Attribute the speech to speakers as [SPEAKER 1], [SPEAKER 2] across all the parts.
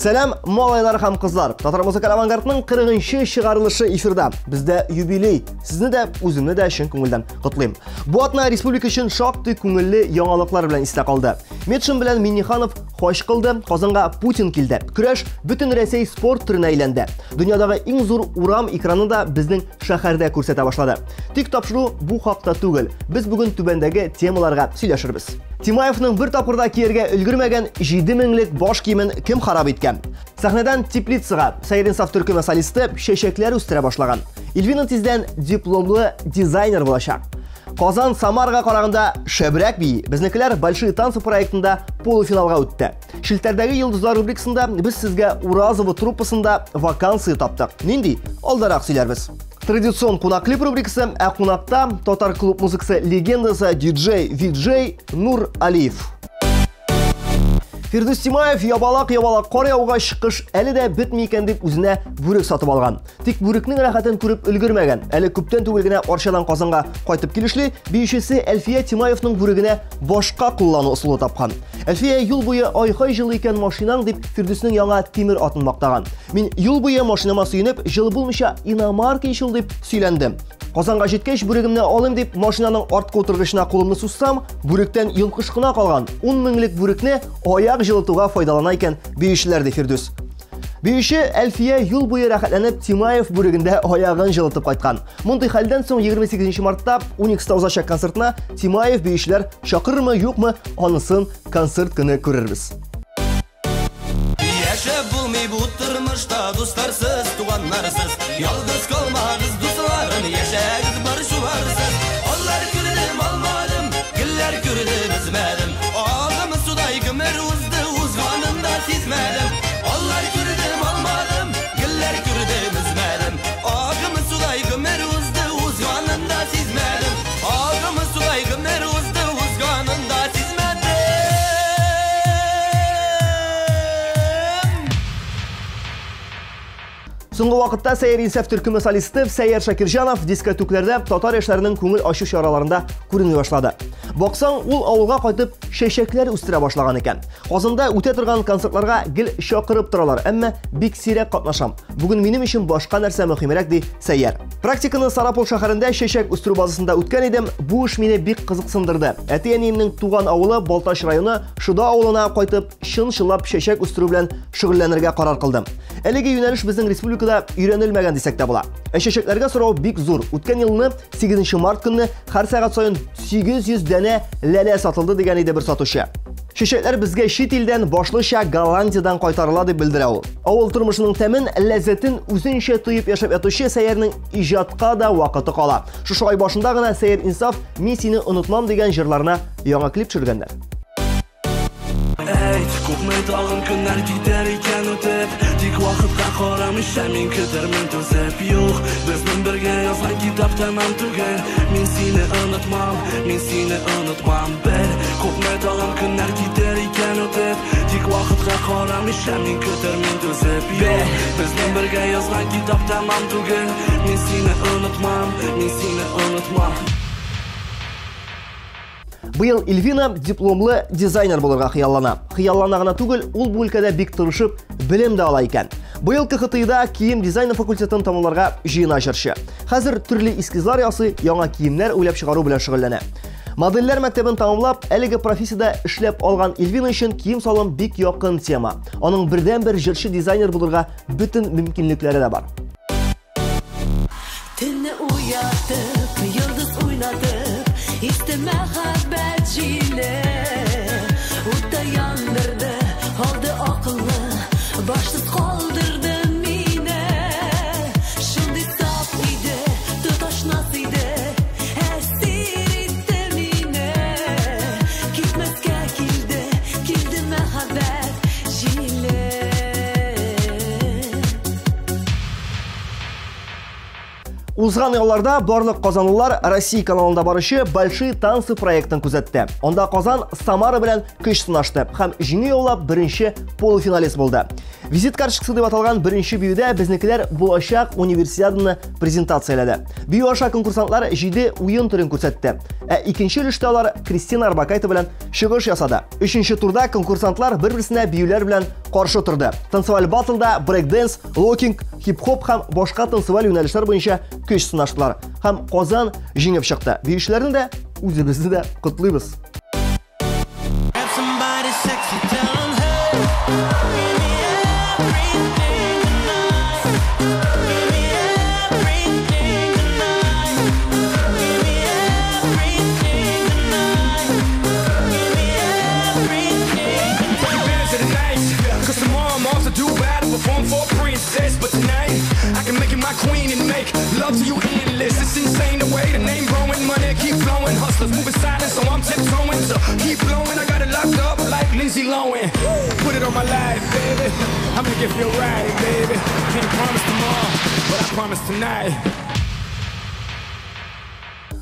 [SPEAKER 1] Сәлам, малайлар һәм кызлар. Татар музыкаль авангардның 40-нчы чыгарылышы эфирда. Бездә юбилей. Сезне дә, үземне дә чын күңелдән котлыйм. Бу атна республика өчен шактый күңелле яңалыклар белән истә калды. Метшин белән Минниханов хаҗ кылды, Казанга Путин килде. Көрәш бөтен Рәсәй спорт төренә әйләнде. Дөньядагы иң зур урам экраны да безнең шәһәрдә күрсәтә башлады. Тик тапшыру бу хакта түгел. Без бүген түбәндәге темаларга сөйләшербез. Тимаевның бер тапкыр да кияргә өлгермәгән 7000лек баш киемен кем харап иткән? Сәхнәдән теплицага Сәйрин саф төркеме солисты чәчәкләр үстерә башлаган. Эльвина тиздән дипломлы дизайнер булачак. Казан Самарга караганда шәбрәк бии. Безнекеләр Большие танцы проектында полуфиналга үтте. Шелтәрдәге йолдызлар рубрикасында без сезгә Уразова труппасында вакансия таптык. Нинди? Алдарак сөйләрбез. Традицион кунак клип рубрикасы, ә кунакта татар клуб музыкасы легендасы диджей, виджей Нур Алиев. Фирдүс Тимаев ябалак-ябалак кар яугач, кыш әле дә бетми икән дип үзенә бүрек сатып алган. Тик бүрекнең рәхәтен күреп өлгермәгән. Әле күптән түгел генә Арчадан Казанга кайтып килешли, биючесе Әлфия Тимаевның бүрегенә башка куллану ысулы тапкан. Әлфия юл буе ай-хай җылы икән машинаң дип Фирдүснең яңа тимер атын мактаган. Мин юл буе машинама сөенеп, җылы булмыйча иномарка ич ул дип сөйләндем. Казанга җиткәч, бүрегемне алыйм дип машинаның арткы утыргычына кулымны сузсам, бүректән йолкыш кына калган. 10 меңлек бүрекне аяк җылытуга файдалана икән биючеләр, ди Фирдүс. Биюче Әлфия юл буе рәхәтләнеп Тимаев бүрегендә аягын җылытып кайткан. Мондый хәлдән соң 28 мартта Уникста узачак концертына Тимаев биючеләр чакырырмы, юкмы, анысын концерт көне күрербез.
[SPEAKER 2] Яшәп булмый бу тормышта дусларсыз, туганнарсыз. Ялгыз калмагыз, дусларым, яшәгез бар шуларсыз. Аллар күрдем, алмадым, гөлләр күрдем, өзмәдем. Агым судай гомер узды, узганын да сизмәдем. Аллар күрдем, алмадым, гөлләр күрдем, өзмәдем. Агым судай гомер узды, узганын да сизмәдем. Агым судай гомер узды, узганын да сизмәдем.
[SPEAKER 1] Соңгы вакытта Сәйяр Инсаф төркеме солисты Сәйяр Шакирҗанов дискотекләрдә татар яшьләренең күңел ачу чараларында күренми башлады. Баксаң, ул авылга кайтып чәчәкләр үстерә башлаган икән. Казанда үтә торган концертларга гел чакырып торалар, әмма бик сирәк катнашам. Бүген минем өчен башка нәрсә мөһимрәк, ди Сәйяр. Практиканы Сарапул шәһәрендә чәчәк үстерү базасында үткән идем. Бу эш мине бик кызыксындырды. Әти-әниемнең туган авылы Балтач районы Шода авылына кайтып, чын-чынлап чәчәк үстерү белән шөгыльләнергә карар кылдым. Әлеге юнәлеш безнең республикада өйрәнелмәгән дисәк тә була. Ә чәчәкләргә сорау бик зур. Үткән елны 8 март көнне һәр сәгать саен 800 данә ләлә сатылды дигән иде бер сатучы. Чәчәкләр безгә чит илдән, башлыча Голландиядан кайтарыла дип белдерә ул. Авыл тормышының тәмен, ләззәтен үзенчә тоеп яшәп ятучы Сәйярнең иҗатка да вакыты кала. Шушы ай башында гына Сәйяр Инсаф Мин сине онытмам дигән җырларына яңа клип төшергәннәр.
[SPEAKER 2] Әйт, күпме тагын көннәр китәр икән үтеп, тик вакытка карамыйча мин көтәрмен түзеп. Юк, безнең бергә язган китап тәмам түгел. Мин сине онытмам, мин сине онытмам. Бер, күпме тагын көннәр китәр икән үтеп, тик вакытка карамыйча мин көтәрмен түзеп. Юк, безнең бергә язган китап тәмам түгел. Мин сине онытмам, мин сине онытмам.
[SPEAKER 1] Быел Эльвина дипломлы дизайнер булырга хыяллана. Хыяллана гына түгел, ул бу өлкәдә бик тырышып белем дә ала икән. Быел КХТИда кием дизайны факультетын тәмамларга җыена җырчы. Хәзер төрле эскизлар ясый, яңа киемнәр уйлап чыгару белән шөгыльләнә. Модельләр мәктәбен тәмамлап, әлеге профессиядә эшләп алган Эльвина өчен кием-салым бик якын тема. Аның бердәнбер җырчы-дизайнер булырга бөтен мөмкинлекләре дә бар.
[SPEAKER 3] Төнне уятып, йолдыз уйнатып, исте мәхәббәт җиле. Утта яндырды, алды акылны, башсыз калдырды мине. Шундый саф иде, тоташмас иде, әсир итте мине. Китмәскә килде, килде мәхәббәт җиле.
[SPEAKER 1] Узган елларда барлык казанлылар Россия каналында баручы Большие танцы проектын күзәтте. Анда Казан Самара белән көч сынашты һәм җиңү яулап беренче полуфиналист булды. Визит карточкасы дип аталган беренче биюдә безнекеләр булачак универсиаданы презентацияләде. Бию аша конкурсантлар 7 уен төрен күрсәтте. Ә икенче өлештә алар Кристина Орбакайте белән чыгыш ясады. Өченче турда конкурсантлар бер-берсенә биюләр белән каршы торды. Танцеваль баттлда брейк-дэнс, локинг, хип-хоп һәм башка танцеваль юнәлешләр буенча көч сынаштылар. Һәм Казан җиңеп чыкты. Биючеләрне дә, үзебезне дә котлыйбыз.
[SPEAKER 2] Somebody sexy, tell 'em, hey, give me everything tonight. Give me everything tonight. Give me everything tonight. Give me everything.
[SPEAKER 4] Take advantage of the night. 'Cause tomorrow I'm off to do battle, perform for a princess. But tonight, I can make you my queen and make love to you endless. It's insane the way the name growing, money keep flowing. Hustlers moving silent, so I'm tiptoeing. So keep blowing, I got it locked up like Lindsay Lohan. Put it on my life, baby. I'ma make it feel right, baby. Can't promise tomorrow, but I promise tonight.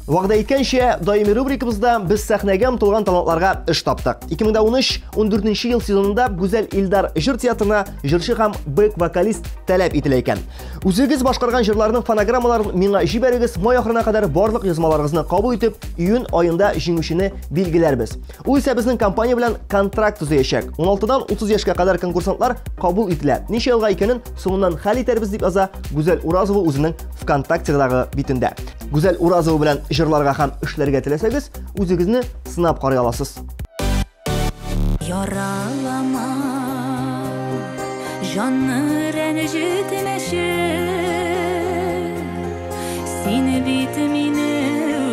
[SPEAKER 1] Вәгъдә иткәнчә, даими рубрикабызда без сәхнәгә омтылган талантларга эш таптык. 2013-14 ел сезонында Гүзәл Илдар җыр театрына җырчы һәм бэк-вокалист таләп ителә икән. Үзегез башкарган җырларның фонограммаларын миңа җибәрегез, май ахырына кадәр барлык язмаларыгызны кабул итеп, июнь аенда җиңүчене билгеләрбез. Ул исә безнең компания белән контракт төзәячәк. 16-дан 30 яшькә кадәр конкурсантлар кабул ителә. Ничә елга икәнен соңыннан хәл итәрбез, дип яза Гүзәл Уразова үзенең ВКонтактедагы битендә. Гүзәл Уразова белән җырларга һәм эшләргә теләсәгез, үзегезне сынап карый аласыз.
[SPEAKER 3] Яралама, җанны рәнҗетмәче, син бит мине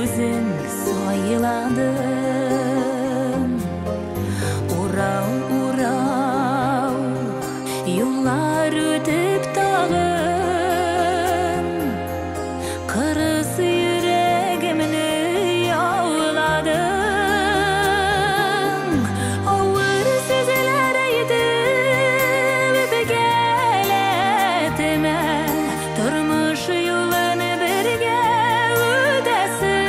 [SPEAKER 3] үзең сайладың. Урау, урау, юллар үтеп тагын, кырыс йөрәгемне яуладың. Авыр сүзләр әйтеп үпкәләтмә, тормыш юлын бергә үтәсе.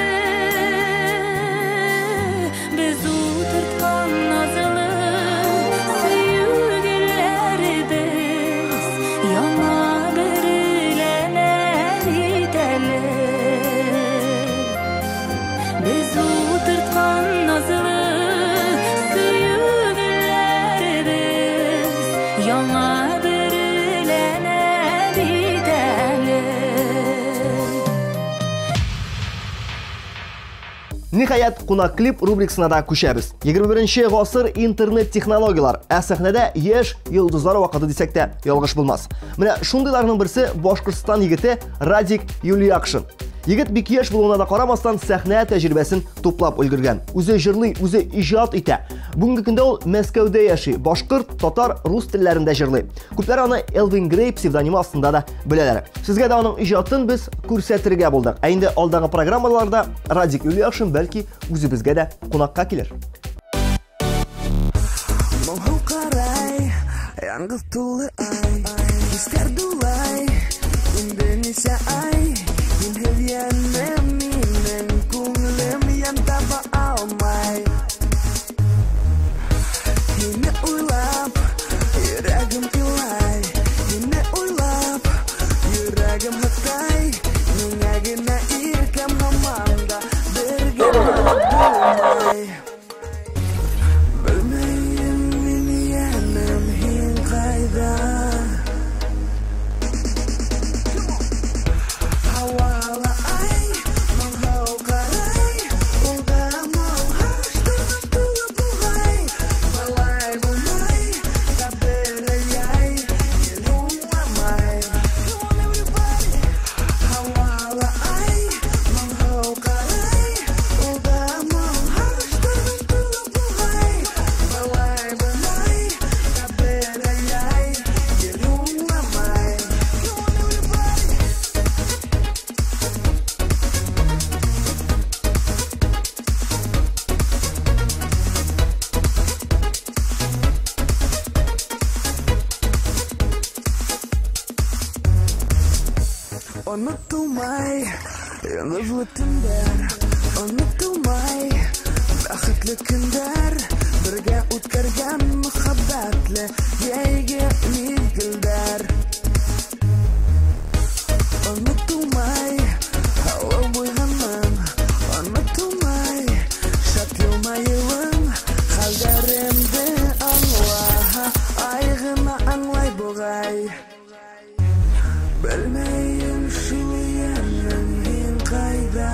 [SPEAKER 3] Без утырткан назлы сөю гөлләребез яңа бөреләнә бит әле. Без утырткан назлы сөю гөлләребез яңа бөреләнә бит әле.
[SPEAKER 1] Ниһаять, кунак клип рубрикасына да күчәбез. 21 гасыр интернет технологиялар, ә сәхнәдә яшь йолдызлар вакыты дисәк тә ялгыш булмас. Менә шундыйларның берсе Башкортстан егете Радик Юльякшин. Егет бик яшь булуына да карамастан сәхнә тәҗрибәсен туплап өлгергән. Үзе җырлый, үзе иҗат итә. Бүгенге көндә ул Мәскәүдә яши, башкорт, татар, рус телләрендә җырлый. Күпләр аны Элвин Грей псевдонимы астында да беләләр. Сезгә дә аның иҗатын без күрсәтергә булдык. Ә инде алдагы программаларда Радик Юльякшин бәлки үзебезгә дә кунакка килер.
[SPEAKER 5] Моңһу карай, яңгыз тулы ай, хисләр дулай, инде ничә ай, һинһеҙ йәнем минең күңелем йән таба алмай. Һине уйлап, йөрәгем илай, һине уйлап, йөрәгем һыҡтай, миңә генә иркәм һаман да бергә булмай. Белмәйем мин йәнем һин ҡайҙа. Һауала ай, Онытылмай йолдызлы төннәр, онытылмай бәхетле көннәр, бергә үткәргән мәхәббәтле җәйге мизгелләр. Онытылмай һава буйганың, онытылмай шат елмаюың, хәлләремде аңла, ай гына аңлай бугай. Белмәйем шул янның һин кайда.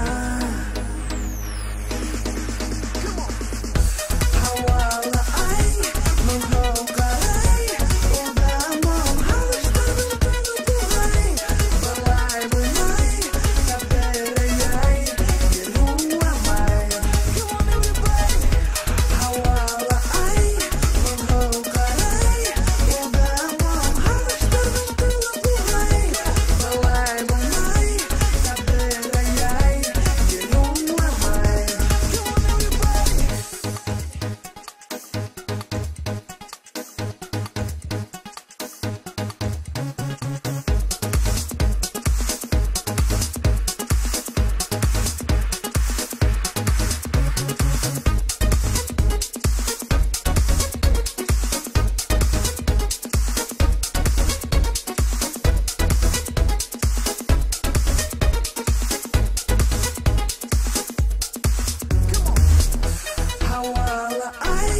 [SPEAKER 5] Һавалы ай, моңлы карай, ул да моң һагыштырдың тыны бугай. Болай булмай, тәкъдирәй, йоламай. Come on everybody. Һавалы ай, моңлы карай, ул да моң һагыштырдың тыны бугай. Болай булмай, тәкъдирәй, йоламай. Come on everybody. Һавалы ай,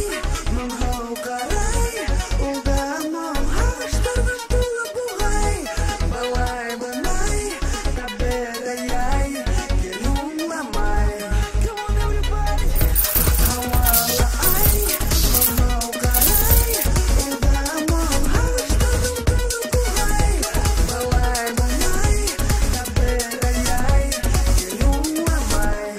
[SPEAKER 5] моңлы карай, ул да моң һагыштырдың тулы бугай. Болай булмай, тәкъдирәй, йоламай. Come on everybody. Һавалы ай, моңлы карай, ул да моң һагыштырдың тулы бугай. Болай булмай, тәкъдирәй, йоламай.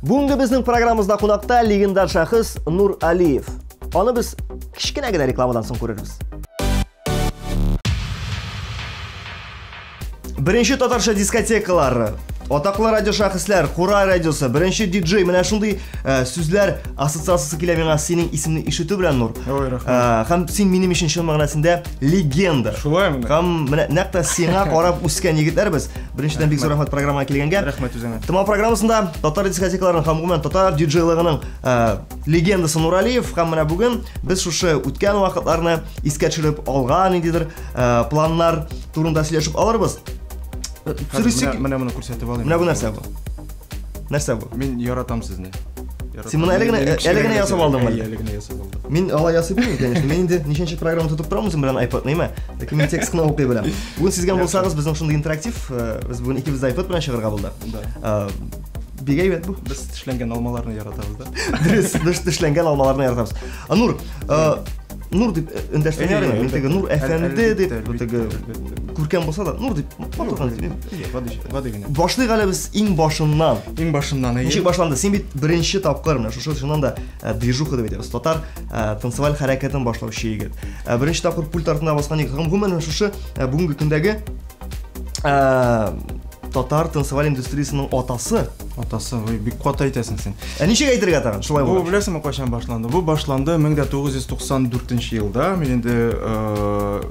[SPEAKER 1] Бүгенге безнең программабызда кунакта легендар шәхес Нур Алиев. Аны без кечкенә генә рекламадан соң күрербез. Беренче татарча дискотекалар, атаклы радио шәхесләр, Курай радиосы, беренче диджей, менә шундый сүзләр ассоциациясе килә миңа синең исемне ишетү белән, Нур.
[SPEAKER 6] Ой, рәхмәт.
[SPEAKER 1] Һәм син минем өчен чын мәгънәсендә легенда.
[SPEAKER 6] Шулаймы?
[SPEAKER 1] Һәм менә нәкъ тә сиңа карап үскән егетләр без. Беренчедән бик зур рәхмәт программага килгәнгә.
[SPEAKER 6] Рәхмәт үзеңә.
[SPEAKER 1] Тымау программасында татар дискотекаларының һәм гомумән татар диджейлыгының легендасы Нур Алиев һәм менә бүген без шушы үткән вакытларны искә төшереп алган ниндидер планнар турында сөйләшеп алырбыз.
[SPEAKER 6] Хәзер менә моны күрсәтеп алыйм.
[SPEAKER 1] Менә бу нәрсә бу? Нәрсә бу?
[SPEAKER 6] Мин яратам сезне. Яратам.
[SPEAKER 1] Син моны әле генә-
[SPEAKER 6] Минем
[SPEAKER 1] әле генә
[SPEAKER 6] кешеләргә
[SPEAKER 1] ясап алдыңмы?
[SPEAKER 6] Әйе, әле генә ясап алдым.
[SPEAKER 1] Мин алай ясый белмим, конечно. Мин инде ничәнче программа тотып торам үзем белән iPad-ны, әйме? Ләкин мин текст кына укый беләм. Бүген сизгән булсагыз, безнең шундый интерактив, без бүген икебез дә iPad белән чыгарга булдык.
[SPEAKER 6] Да.
[SPEAKER 1] Бик әйбәт бу.
[SPEAKER 6] Без тешләнгән алмаларны яратабыз да.
[SPEAKER 1] Дөрес, без тешләнгән алмаларны яратабыз. Нур, Нур дип эндәшсәң ярыймы? Мин теге Нур әфәнде дип, теге күркәм булса да, Нур дип матур гына.
[SPEAKER 6] Гади генә.
[SPEAKER 1] Башлыйк әле без иң башыннан.
[SPEAKER 6] Иң башыннан, әйе.
[SPEAKER 1] Ничек башланды? Син бит беренче тапкыр менә шушы чыннан да движуха дип әйтәбез. Татар танцеваль хәрәкәтен башлаучы егет. Беренче тапкыр пульт артына баскан егет. Һәм гомумән шушы бүгенге көндәге татар танцеваль индустриясенең атасы.
[SPEAKER 6] Атасы, ой, бик каты әйтәсең син.
[SPEAKER 1] Ә ничек әйтергә тагын? Шулай
[SPEAKER 6] Бу
[SPEAKER 1] булгач.
[SPEAKER 6] беләсеңме кайчан башланды? Бу башланды 1994 елда. Мин инде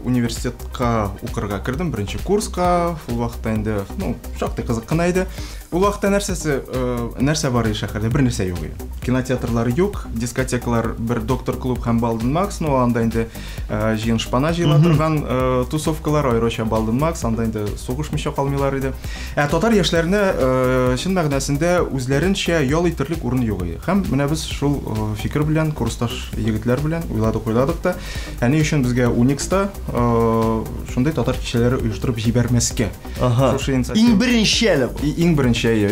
[SPEAKER 6] университетка укырга кердем, беренче курска. Ул вакытта инде, ну, шактый кызык кына иде. Ул вакытта нәрсә бар иде шәһәрдә? Бер нәрсә юк иде. Кинотеатрлар юк, дискотекалар бер Доктор клуб һәм Балден Макс, ну, анда инде җыен шпана җыела торган тусовкалар, аеруча Балден Макс, анда инде сугышмыйча калмыйлар иде. Ә татар яшьләренә чын мәгънәсендә үзләренчә ял итерлек урын юк иде. Һәм менә без шул фикер белән, курсташ егетләр белән уйладык та, ә ни өчен безгә Уникста шундый татар кичәләре оештырып җибәрмәскә?
[SPEAKER 1] Ага.
[SPEAKER 6] Шушы инициатива.
[SPEAKER 1] Иң беренче әле бу.
[SPEAKER 6] Иң беренче, әйе.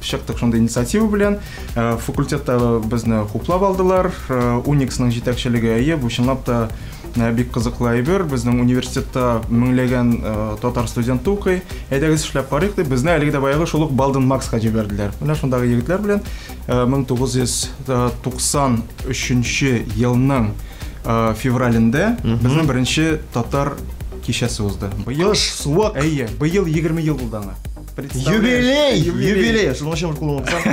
[SPEAKER 6] Чыктык шундый инициатива белән. Факультетта безне хуплап алдылар. Униксның җитәкчелеге, әйе, бу чынлап та бик кызыклы әйбер. Безнең университетта меңләгән татар студенты укый. Әйдәгез эшләп карыйк дип, безне әлеге дә баягы шул ук Балден Макска җибәрделәр. Менә шундагы егетләр белән 1993 елның февралендә безнең беренче татар кичәсе узды. Быел
[SPEAKER 1] Кыш, суык.
[SPEAKER 6] Әйе, быел 20 ел булды аңа.
[SPEAKER 1] Юбилей! Юбилей! Шуның өчен кулыңны кысам.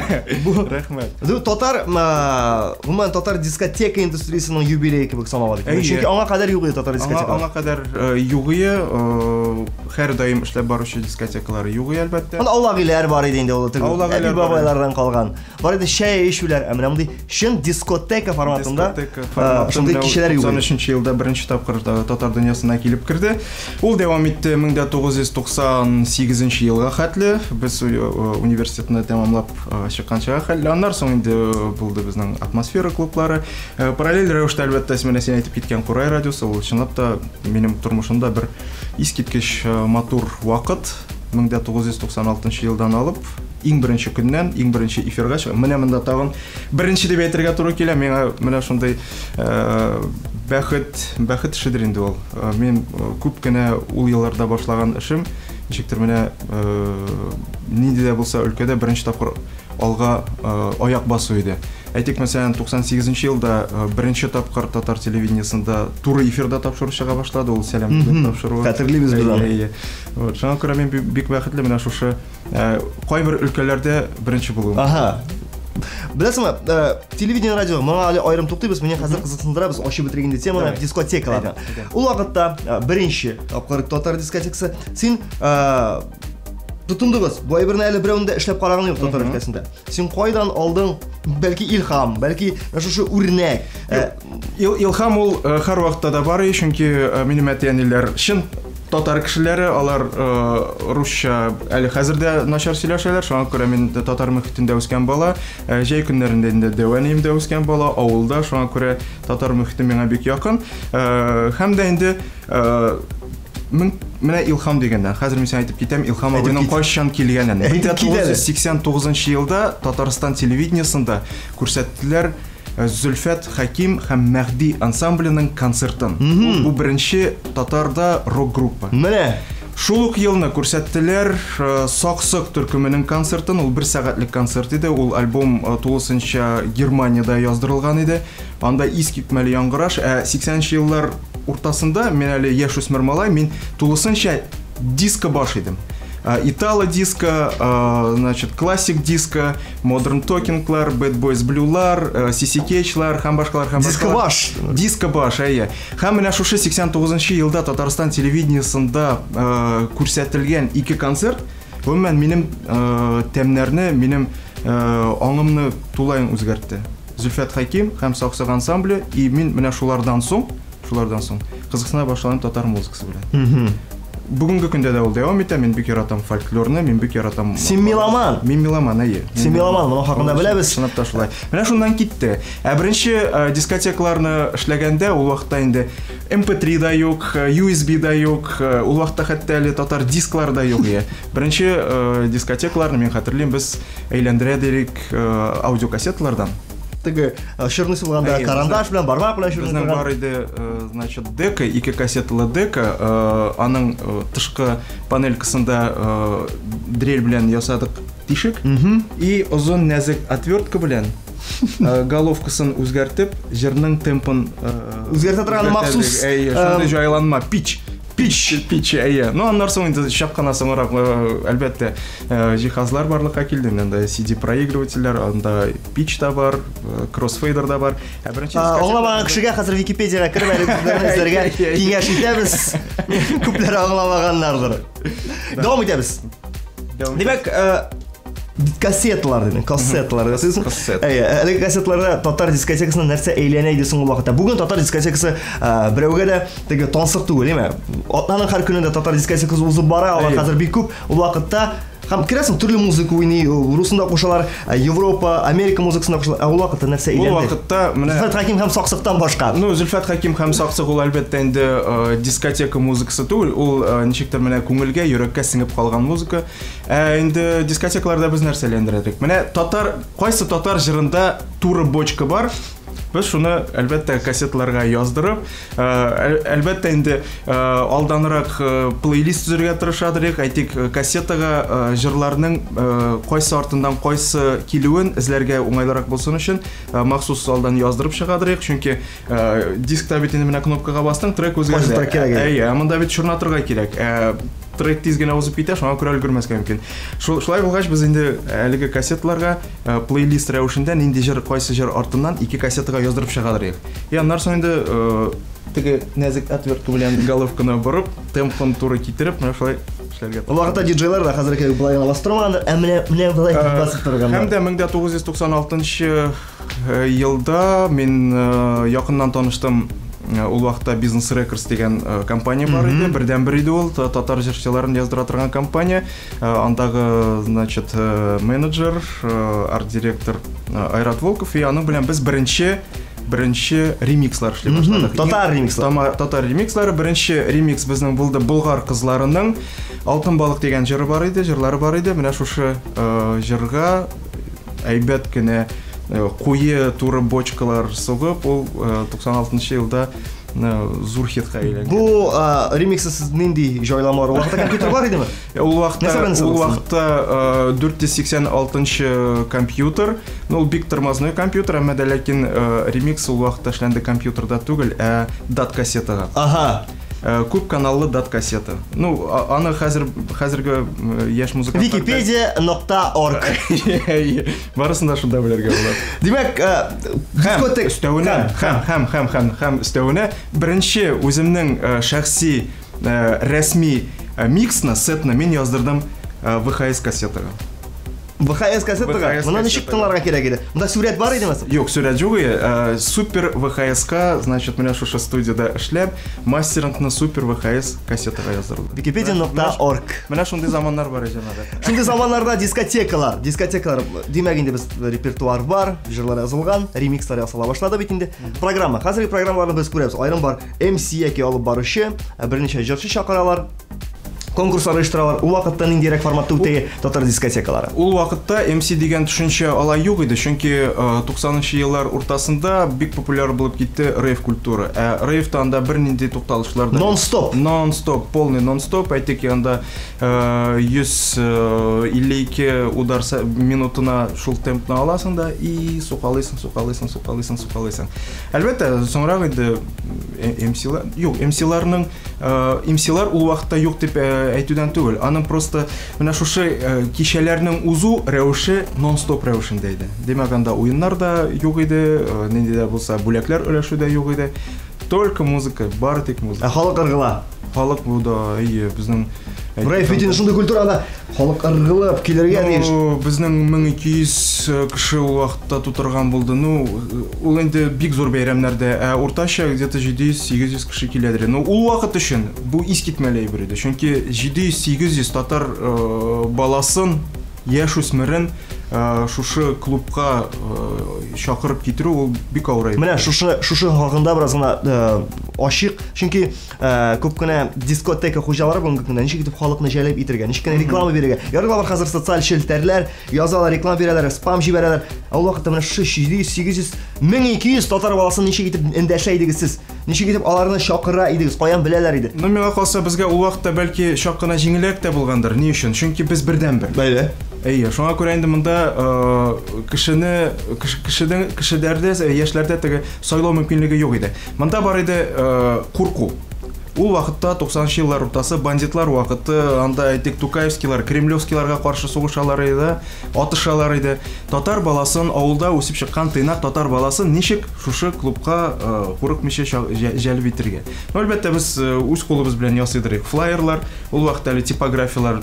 [SPEAKER 1] Бу
[SPEAKER 6] Рәхмәт.
[SPEAKER 1] Бу татар, гомумән татар дискотека индустриясенең юбилее кебек санала бит. Чөнки аңа кадәр юк иде татар дискотекалары.
[SPEAKER 6] Аңа кадәр юк иде, һәр даим эшләп баручы дискотекалар юк иде, әлбәттә.
[SPEAKER 1] Анда аулак өйләр бар иде инде ул теге. Әби бабайлардан калган. Бар иде чәй эчүләр, ә менә мондый чын дискотека форматында шундый кичәләр юк.
[SPEAKER 6] 93 елда беренче тапкыр татар дөньясына килеп керде. Ул дәвам итте 1998 елга хәтле. Без университетны тәмамлап чыкканчага хәтле. Аннан соң инде булды безнең атмосфера клублары. Параллель рәвештә, әлбәттә, менә син әйтеп киткән Курай радиосы, ул чынлап та минем тормышымда бер искиткеч матур вакыт. 1996 елдан алып, иң беренче көннән, иң беренче эфирга чыгып, менә монда тагын беренче дип әйтергә туры килә. Миңа менә шундый бәхет, бәхет эшедер инде ул. Мин күп кенә ул елларда башлаган эшем, ничектер менә нинди дә булса өлкәдә беренче тапкыр алга аяк басу иде. Әйтик, мәсәлән, 98 елда беренче тапкыр татар телевидениесендә туры эфирда тапшыру чыга башлады, ул Сәлам дигән тапшыру.
[SPEAKER 1] Хәтерлибез без аны.
[SPEAKER 6] Вот, шуңа күрә мин бик бәхетле менә шушы кайбер өлкәләрдә беренче булуым.
[SPEAKER 1] Ага. Беләсеңме, телевидение, радио, моңа әле аерым туктыйбыз, мине хәзер кызыксындыра, без ачып бетерик инде теманы, дискотекаларны. Ул вакытта беренче тапкыр татар дискотекасы, син тотындыгыз, бу әйберне әле берәүнең дә эшләп караганы юк татар өлкәсендә. Син кайдан алдың, бәлки илһам, бәлки шушы үрнәк?
[SPEAKER 6] Илһам ул һәрвакытта да бар, чөнки минем әти-әниләр чын татар кешеләре, алар русча әле хәзер дә начар сөйләшәләр, шуңа күрә мин татар мөхитендә үскән бала, җәй көннәрендә инде дәү әниемдә үскән бала, авылда, шуңа күрә татар мөхите миңа бик якын. Һәм дә инде менә илһам дигәннән, хәзер мин сиңа әйтеп китәм, Илһам абыйның кайчан килгәнен. 1989 елда Татарстан телевидениесендә күрсәттеләр Зөлфәт Хәким һәм Мәһди ансамбленең концертын. Бу беренче татарда рок-группа.
[SPEAKER 1] Менә.
[SPEAKER 6] Шул ук елны күрсәттеләр Саксык төркеменең концертын. Ул бер сәгатьлек концерт иде. Ул альбом тулысынча Германиядә яздырылган иде. Анда искитмәле яңгыраш. Ә 80 еллар уртасында мин әле яшүсмер малай, мин тулысынча диско баш идем. Итало диско, значит, классик диско, модерн токинглар, Bad Boys Blue'лар, CC Catch'лар һәм башкалар, һәм
[SPEAKER 1] Диско баш.
[SPEAKER 6] Диско баш, әйе. Һәм менә шушы 89 елда Татарстан телевидениесында күрсәтелгән ике концерт, гомумән минем тәмнәрне, минем аңымны тулаем үзгәртте. Зөлфәт Хәким һәм Саксык ансамбле, и мин менә шулардан соң кызыксына башладым татар музыкасы белән. Бүгенге көндә дә ул дәвам итә. Мин бик яратам фольклорны, мин бик яратам.
[SPEAKER 1] Син меломан.
[SPEAKER 6] Мин меломан, әйе.
[SPEAKER 1] Син меломан, моның хакында беләбез.
[SPEAKER 6] Чынлап та шулай. Менә шуннан китте. Ә беренче дискотекаларны эшләгәндә ул вакытта инде MP3 да юк, USB да юк, ул вакытта хәтта әле татар дисклар да юк иде. Беренче дискотекаларны мин хәтерлим, без әйләндерә дирек аудиокассеталардан.
[SPEAKER 1] Теге шырны сылганда карандаш белән, бармак белән шырны
[SPEAKER 6] сылган. Безнең бар иде, значит, дека, ике кассеталы дека, аның тышкы панелькасында дрель белән ясадык тишек и озын нәзек отвертка белән головкасын үзгәртеп, җырның темпын
[SPEAKER 1] үзгәртә торган махсус
[SPEAKER 6] шундый җайланма, пич. Пич, әйе. Ну, аннан соң инде чак кына соңрак, әлбәттә, җиһазлар барлыкка килде. Анда CD проигрывательләр, анда пич та бар, кроссфейдер да бар. Ә беренче
[SPEAKER 1] аңламаган кешегә хәзер Википедиягә кереп әле күпләрне эзләргә киңәш итәбез. Күпләр аңламаганнардыр. Дәвам итәбез. Димәк, кассеталар дидең, кассеталар дисең. Әйе, әлеге кассеталарда татар дискотекасына нәрсә әйләнә иде соң ул вакытта? Бүген татар дискотекасы берәүгә дә теге тансык түгел, әйме? Атнаның һәр көнендә татар дискотекасы узып бара, алар хәзер бик күп. Ул вакытта һәм керәсең, төрле музыка уйный, русында кушалар, Европа, Америка музыкасында кушалар. Ә ул вакытта нәрсә әйләнде?
[SPEAKER 6] Ул вакытта менә
[SPEAKER 1] Зөлфәт Хәким һәм Саксыктан башка.
[SPEAKER 6] Ну, Зөлфәт Хәким һәм Саксык ул әлбәттә инде дискотека музыкасы түгел, ул ничектер менә күңелгә, йөрәккә сеңеп калган музыка. Ә инде дискотекаларда без нәрсә әйләндерәдек? Менә татар, кайсы татар җырында туры бочка бар, без шуны әлбәттә кассеталарга яздырып, әлбәттә инде алданрак плейлист төзергә тырышадык. Әйтик, кассетага җырларның кайсы артыннан кайсы килүен эзләргә уңайлырак булсын өчен махсус алдан яздырып чыгадык, чөнки дискта бит инде менә кнопкага бастың, трек үзгәрде.
[SPEAKER 1] Кайсы трек кирәк?
[SPEAKER 6] Әйе, монда бит чорнатырга кирәк. Трек тиз генә узып китә, шуңа күрә өлгермәскә мөмкин. Шулай булгач, без инде әлеге кассеталарга плейлист рәвешендә нинди җыр, кайсы җыр артыннан ике кассетага яздырып чыгадыр идек. И аннан соң инде теге нәзек отвертка белән головканы борып, темпын туры китереп, менә шулай эшләргә.
[SPEAKER 1] Ул вакытта диджейлар да хәзер кебек болай гына басып тормагандыр, ә менә болай басып торганнар.
[SPEAKER 6] Һәм дә 1996 елда мин якыннан таныштым. Ул вакытта Business Records дигән компания бар иде, бердәнбер иде ул, татар җырчыларын яздыра торган компания. Андагы, значит, менеджер, арт-директор Айрат Волков, и аның белән без беренче ремикслар эшли башладык.
[SPEAKER 1] Татар ремикслары.
[SPEAKER 6] Татар ремикслары. Беренче ремикс безнең булды Болгар кызларының Алтын балык дигән җыры бар иде, җырлары бар иде. Менә шушы җырга әйбәт кенә куе туры бочкалар сугып, ул 96 елда зур хитка әйләнгән.
[SPEAKER 1] Бу ремиксы сез нинди җайламалар? Ул вакытта компьютер бар идеме?
[SPEAKER 6] Ул вакытта 486 компьютер, ну, ул бик тормозной компьютер, әмма дә ләкин ремикс ул вакытта эшләнде компьютерда түгел, ә дат-кассетага.
[SPEAKER 1] Ага.
[SPEAKER 6] Күп каналлы дат-кассета. Ну, аны хәзерге яшь музыкантлар...
[SPEAKER 1] Wikipedia.org.
[SPEAKER 6] Барысын да шунда белергә була.
[SPEAKER 1] Димәк, дискотек...
[SPEAKER 6] Өстәвенә, һәм өстәвенә беренче үземнең шәхси рәсми миксны, сетны мин яздырдым VHS кассетага.
[SPEAKER 1] VHS кассетага? Монда ничек тыңларга кирәк иде? Монда сүрәт бар идеме?
[SPEAKER 6] Юк, сүрәт юк иде. Супер VHS-ка, значит, менә шушы студияда эшләп, мастерингны супер VHS кассетага яздырдым.
[SPEAKER 1] Wikipedia.org.
[SPEAKER 6] Менә шундый заманнар бар иде, җәмәгать.
[SPEAKER 1] Шундый заманнарда дискотекалар, дискотекалар, димәк инде без репертуар бар, җырлар язылган, ремикслар ясала башлады бит инде. Программа, хәзерге программаларны без күрәбез. Аерым бар MC яки алып баручы, берничә җырчы чакыралар. Конкурслар оештыралар. Ул вакытта ниндирәк форматта үтә татар дискотекалары?
[SPEAKER 6] Ул вакытта MC дигән төшенчә алай юк иде, чөнки 90нчы еллар уртасында бик популяр булып китте рейв культура. Ә рейвта анда бернинди тукталышлар да юк.
[SPEAKER 1] Нон-стоп.
[SPEAKER 6] Нон-стоп, полный нон-стоп. Әйтик, анда 152 удар минутына шул темпны аласың да и сукалыйсың, сукалыйсың, сукалыйсың, сукалыйсың. Әлбәттә, соңрак инде MC-лар, юк, MC-ларның, MC-лар ул вакытта юк дип әйтүдән түгел. Аның просто менә шушы кичәләрнең узу рәвеше нон-стоп рәвешендә иде. Димәк, анда уеннар да юк иде, нинди дә булса бүләкләр өләшү дә юк иде. Только музыка, бары тик музыка.
[SPEAKER 1] Ә халык ыргыла?
[SPEAKER 6] Халык бу да, әйе, безнең
[SPEAKER 1] Рейв бит инде шундый культура, анда халык ыргылып килергә тиеш.
[SPEAKER 6] Ну, безнең 1200 кеше ул вакытта тутырган булды. Ну, ул инде бик зур бәйрәмнәрдә, ә уртача где-то 700-800 кеше киләдер. Ну, ул вакыт өчен бу искитмәле әйбер иде. Чөнки 700-800 татар баласын, яшь үсмерен шушы клубка чакырып китерү ул бик авыр әйбер.
[SPEAKER 1] Менә шушы хакында бераз гына ачык, чөнки күп кенә дискотека хуҗалары бүгенге көндә ничек итеп халыкны җәлеп итергә, ничек кенә реклама бирергә. Ярый бар хәзер социаль челтәрләр, язалар, реклама бирәләр, спам җибәрәләр. Ә ул вакытта менә шушы 700, 800, 1200 татар баласын ничек итеп эндәшә идегез сез? Ничек итеп аларны чакыра идегез? Каян беләләр иде?
[SPEAKER 6] Ну, миңа калса, безгә ул вакытта бәлки чак кына җиңелрәк тә булгандыр. Ни өчен? Чөнки без бердәнбер.
[SPEAKER 1] Бәйле.
[SPEAKER 6] Әйе, шуңа күрә инде монда кешеләрдә, яшьләрдә теге сайлау мөмкинлеге юк иде. Монда бар иде курку. Ул вакытта 90нчы еллар уртасы бандитлар вакыты, анда әйтик Тукаевскийлар, Кремлевскийларга каршы сугышалар иде, атышалар иде. Татар баласын, авылда үсеп чыккан тыйнак татар баласын ничек шушы клубка курыкмыйча җәлеп итергә? Ну, әлбәттә, без үз кулыбыз белән ясыйдыр флаерлар, ул вакытта әле типографиялар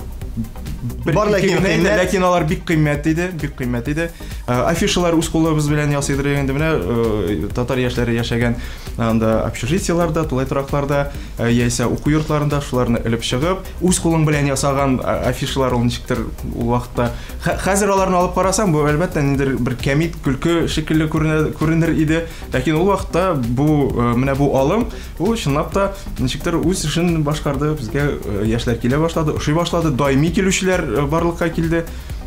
[SPEAKER 6] бер
[SPEAKER 1] Бар
[SPEAKER 6] ике
[SPEAKER 1] ләкин
[SPEAKER 6] генә иде,
[SPEAKER 1] кыйммәт.
[SPEAKER 6] ләкин алар бик кыйммәт иде, бик кыйммәт иде. Афишалар үз кулыбыз белән ясыйдыр инде. Менә татар яшьләре яшәгән анда общежитиеларда, тулай торакларда, яисә уку йортларында шуларны элеп чыгып, үз кулың белән ясаган афишалар ул ничектер ул вакытта. Хәзер аларны алып карасаң, бу әлбәттә ниндидер бер кәмит, көлке шикелле күренер иде. Ләкин ул вакытта менә бу алым, ул чынлап та ничектер үз эшен башкарды. Безгә яшьләр килә башлады, ошый башлады, даими килүчеләр барлыкка килде.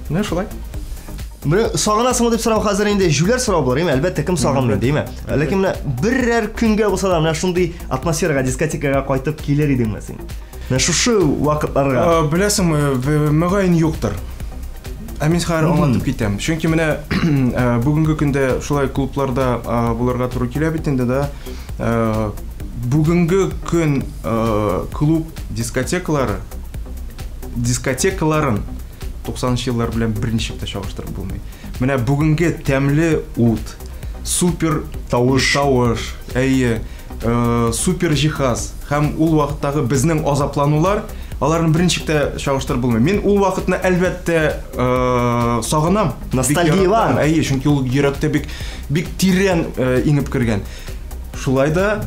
[SPEAKER 6] Менә шулай.
[SPEAKER 1] Менә сагынасыңмы дип сорау хәзер инде җүләр сорау булыр, әйме? Әлбәттә, кем сагынмый, димме? Ләкин менә берәр көнгә булса да менә шундый атмосферага, дискотекага кайтып килер идеңме син? Менә шушы вакытларга.
[SPEAKER 6] Беләсеңме, мөгаен юктыр. Ә мин хәзер аңлатып китәм. Чөнки менә, бүгенге көндә шулай клубларда булырга туры килә бит инде да. Бүгенге көн клуб дискотекалары дискотекаларын 90 еллар белән берничек тә чагыштырып булмый. Менә бүгенге тәмле ут, супер
[SPEAKER 1] Тавыш.
[SPEAKER 6] Тавыш, әйе, супер җиһаз һәм ул вакыттагы безнең азапланулар, аларны берничек тә чагыштырып булмый. Мин ул вакытны әлбәттә сагынам.
[SPEAKER 1] Ностальгия бар.
[SPEAKER 6] Әйе, чөнки ул йөрәктә бик бик тирән иңеп кергән. Шулай да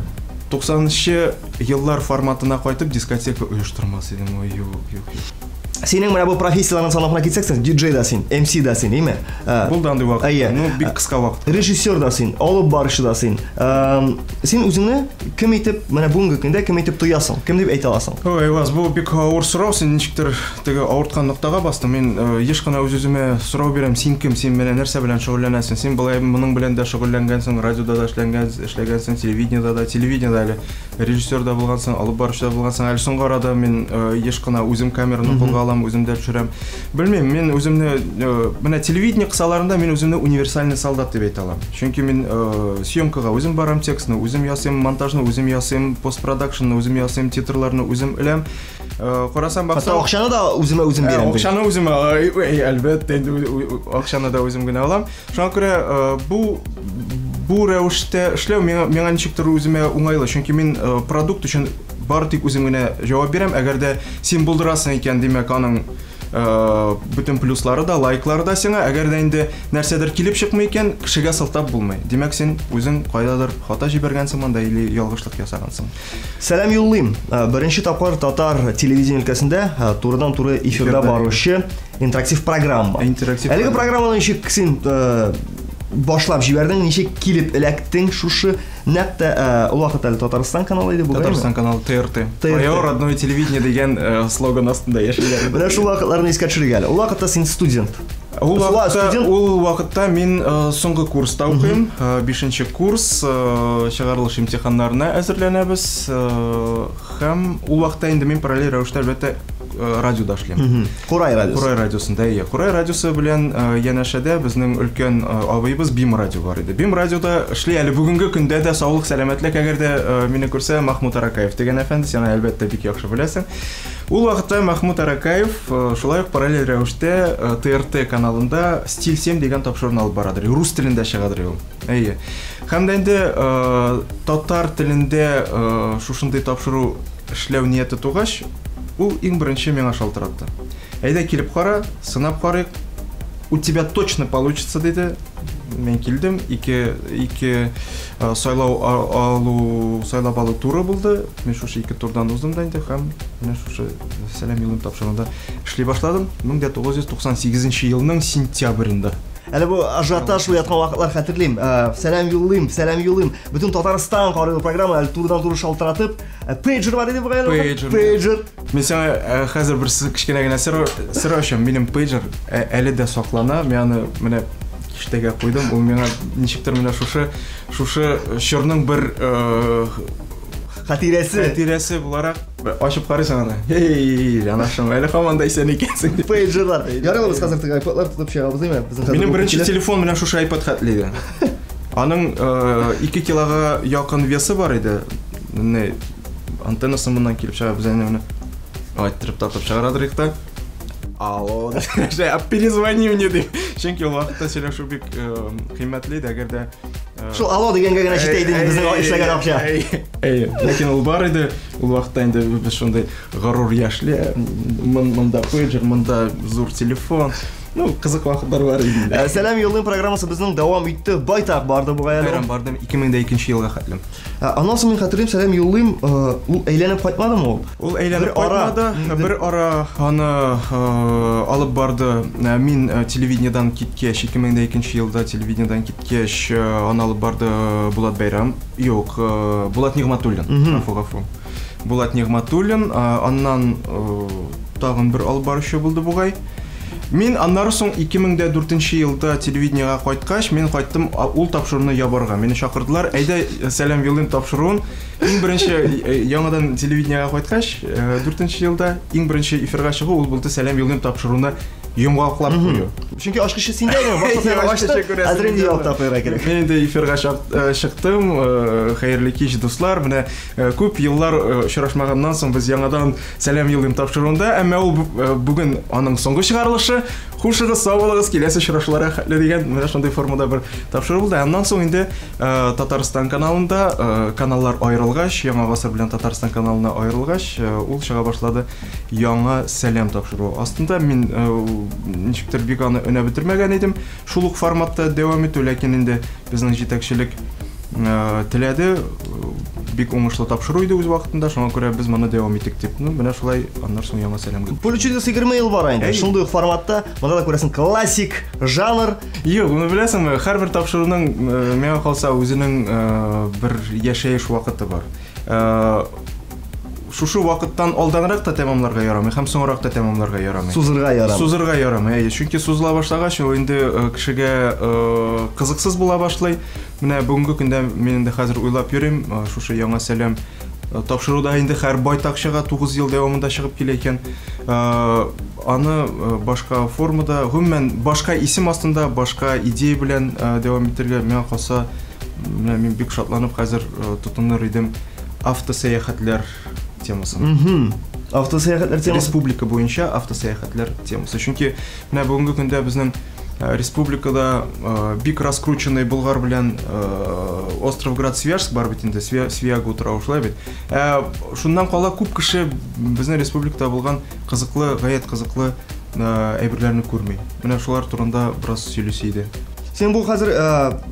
[SPEAKER 6] 90-нчы еллар форматына кайтып дискотека оештырмас идем. Ой, юк, юк, юк.
[SPEAKER 1] Синең менә бу профессияләрне санап кына китсәк, син диджей да син, MC да син, әйме?
[SPEAKER 6] Булды андый вакыт.
[SPEAKER 1] Әйе.
[SPEAKER 6] Ну, бик кыска вакыт.
[SPEAKER 1] Режиссер да син, алып баручы да син. Син үзеңне кем итеп, менә бүгенге көндә кем итеп тоясың? Кем дип әйтә аласың?
[SPEAKER 6] Ой, Айваз, бу бик авыр сорау, син ничектер теге авырткан ноктага бастың. Мин еш кына үз-үземә сорау бирәм, син кем, син менә нәрсә белән шөгыльләнәсең? Син болай моның белән дә шөгыльләнгәнсең, радиода да эшләнгән, эшләгәнсең, телевидениедә дә, телевидениедә әле режиссер да булгансың, алып баручы да булгансың. Әле соңгы арада мин еш кына үзем камераны кулга алам, үзем дә төшерәм. Белмим, мин үземне менә телевидение кысаларында мин үземне универсальный солдат дип әйтә алам. Чөнки мин съемкага үзем барам, текстны үзем ясыйм, монтажны үзем ясыйм, постпродакшнны үзем ясыйм, титрларны үзем эләм. Карасам,
[SPEAKER 1] баксам, хәтта акчаны да үземә үзем бирәм.
[SPEAKER 6] Акчаны үземә, әлбәттә, инде акчаны да үзем генә алам. Шуңа күрә бу рәвештә эшләү миңа ничектер үземә уңайлы, чөнки мин продукт өчен бары тик үзем генә җавап бирәм. Әгәр дә син булдырасың икән, димәк, аның бөтен плюслары да, лайклары да сиңа. Әгәр дә инде нәрсәдер килеп чыкмый икән, кешегә сылтап булмый. Димәк, син үзең кайдадыр хата җибәргәнсең монда или ялгышлык ясагансың.
[SPEAKER 1] Сәлам юллыйм. Беренче тапкыр татар телевидение өлкәсендә турыдан-туры эфирда баручы интерактив программа.
[SPEAKER 6] Интерактив.
[SPEAKER 1] Әлеге программаны ничек син башлап җибәрдең, ничек килеп эләктең шушы нәкъ тә ул вакыт әле Татарстан каналы иде бугай.
[SPEAKER 6] Татарстан каналы ТРТ. Твое родное телевидение дигән слоган астында яшиләр.
[SPEAKER 1] Менә шул вакытларны искә төшерик әле. Ул вакытта син студент.
[SPEAKER 6] Ул вакытта мин соңгы курста укыйм, 5нче курс, чыгарылыш имтиханнарына әзерләнәбез. Һәм ул вакытта инде мин параллель рәвештә әлбәттә радиода эшлим.
[SPEAKER 1] Курай радиосы.
[SPEAKER 6] Курай радиосында, иә. Курай радиосы белән янәшәдә безнең өлкән абыебыз Бим радио бар иде. Бим радиода эшли әле бүгенге көндә дә саулык, сәламәтлек, әгәр дә мине күрсә, Махмут Аракаев дигән әфәнде, син әлбәттә бик яхшы беләсең. Ул вакытта Махмут Аракаев шулай ук параллель рәвештә ТРТ каналында Стиль 7 дигән тапшыруны алып барадыр. Рус телендә чыгадыр ул. Әйе. Һәм дә инде татар телендә шушындый тапшыру эшләү нияте тугач, ул иң беренче миңа шалтыратты. Әйдә килеп кара, сынап карыйк. У тебя точно получится, диде. Мин килдем, ике сайлау алу, сайлап алу туры булды. Мин шушы ике турдан уздым да инде һәм менә шушы Сәлам юлым тапшыруында эшли башладым. 1998 елның сентябрендә.
[SPEAKER 1] Әле бу ажиотаж уяткан вакытлар хәтерлим. Сәлам юллыйм, сәлам юллыйм. Бөтен Татарстан карый программа әле турыдан-туры шалтыратып, пейджер бар иде бугай әле. Пейджер.
[SPEAKER 6] Мин сиңа хәзер бер кечкенә генә сер ачам. Минем пейджер әле дә саклана. Мин аны менә киштәгә куйдым. Ул миңа ничектер менә шушы чорның бер хатирәсе буларак ачып карыйсың аны. Эй, анашым, әле һаман да исән икәнсең дип.
[SPEAKER 1] Пейджерлар. Ярый, без хәзер теге iPadлар тотып чыгабыз, димме?
[SPEAKER 6] Минем беренче телефон менә шушы iPad хәтле иде. Аның 2 килога якын весы бар иде. Не, антеннасы моннан килеп чыга, без аны менә айттырып тартып чыгарадыр идек та. Алло, перезвони мне дип. Чөнки ул вакытта сөйләшү бик кыйммәтле иде, әгәр дә
[SPEAKER 1] шул алло дигәнгә генә җитә иде безнең эшләгән акча.
[SPEAKER 6] Әйе, ләкин ул бар иде. Ул вакытта инде без шундый горур яшьле, монда пейджер, монда зур телефон. Ну, кызык вакытлар бар иде.
[SPEAKER 1] Сәлам юллыйм программасы безнең дәвам итте. Байтак барды бугай әле.
[SPEAKER 6] Бәйрәм барды 2002 елга хәтлем.
[SPEAKER 1] Аннан соң мин хәтерлим, Сәлам юллыйм, ул әйләнеп кайтмадымы ул?
[SPEAKER 6] Ул әйләнеп кайтмады. Бер ара аны алып барды. Мин телевидениедән киткәч, 2002 елда телевидениедән киткәч, аны алып барды Булат Бәйрәм. Юк, Булат Нигъмәтуллин. Гафу, гафу. Булат Нигъмәтуллин, аннан тагын бер алып баручы булды бугай. Мин аннары соң 2004 елда телевидениега кайткач, мин кайттым ул тапшыруны ябарга. Мине чакырдылар. Әйдә, Сәлам юллыйм тапшыруын. Иң беренче яңадан телевидениега кайткач, 4 елда иң беренче эфирга чыгу ул булды Сәлам юллыйм тапшыруны Йомгаклап кую.
[SPEAKER 1] Чөнки ачкычы синдә генә, башта син ачтың, хәзер инде ябып та куярга кирәк.
[SPEAKER 6] Мин инде эфирга чыктым. Хәерле кич, дуслар. Менә күп еллар очрашмаганнан соң без яңадан Сәлам юллыйм тапшыруында, әмма ул бүген аның соңгы чыгарылышы. Хушыгыз, сау булыгыз, киләсе очрашуларга хәтле дигән менә шундый формада бер тапшыру булды. Аннан соң инде Татарстан каналында каналлар аерылгач, Яңа гасыр белән Татарстан каналына аерылгач, ул чыга башлады Яңа сәлам тапшыруы. Астында мин ничектер бик аны өнәп бетермәгән идем. Шул ук форматта дәвам итү, ләкин инде безнең җитәкчелек теләде, бик уңышлы тапшыру иде үз вакытында, шуңа күрә без моны дәвам итик дип. Ну, менә шулай, аннан соң Яңа сәламгә.
[SPEAKER 1] Поле чудес 20 ел бара инде. Шундый ук форматта, монда да күрәсең классик жанр.
[SPEAKER 6] Юк, моны беләсеңме, һәрбер тапшыруның, миңа калса, үзенең бер яшәеш вакыты бар. Шушы вакыттан алданрак та тәмамларга ярамый һәм соңрак та тәмамларга ярамый.
[SPEAKER 1] Сузырга ярамый.
[SPEAKER 6] Сузырга ярамый, әйе. Чөнки сузыла башлагач, ул инде кешегә кызыксыз була башлый. Менә бүгенге көндә мин инде хәзер уйлап йөрим, шушы Яңа сәлам тапшыруда инде һәр байтак чыга, 9 ел дәвамында чыгып килә икән. Аны башка формада, гомумән, башка исем астында, башка идея белән дәвам итәргә, миңа калса, менә мин бик шатланып хәзер тотыныр идем автосәяхәтләр темасына.
[SPEAKER 1] Автосәяхәтләр темасы.
[SPEAKER 6] Республика буенча автосәяхәтләр темасы. Чөнки менә бүгенге көндә безнең республикада бик раскрученный Болгар белән Островград Свияжск бар бит инде, Свияга утравы шулай бит. Шуннан кала күп кеше безнең республикада булган кызыклы, гаять кызыклы әйберләрне күрми. Менә шулар турында бераз сөйлисе иде.
[SPEAKER 1] Син бу хәзер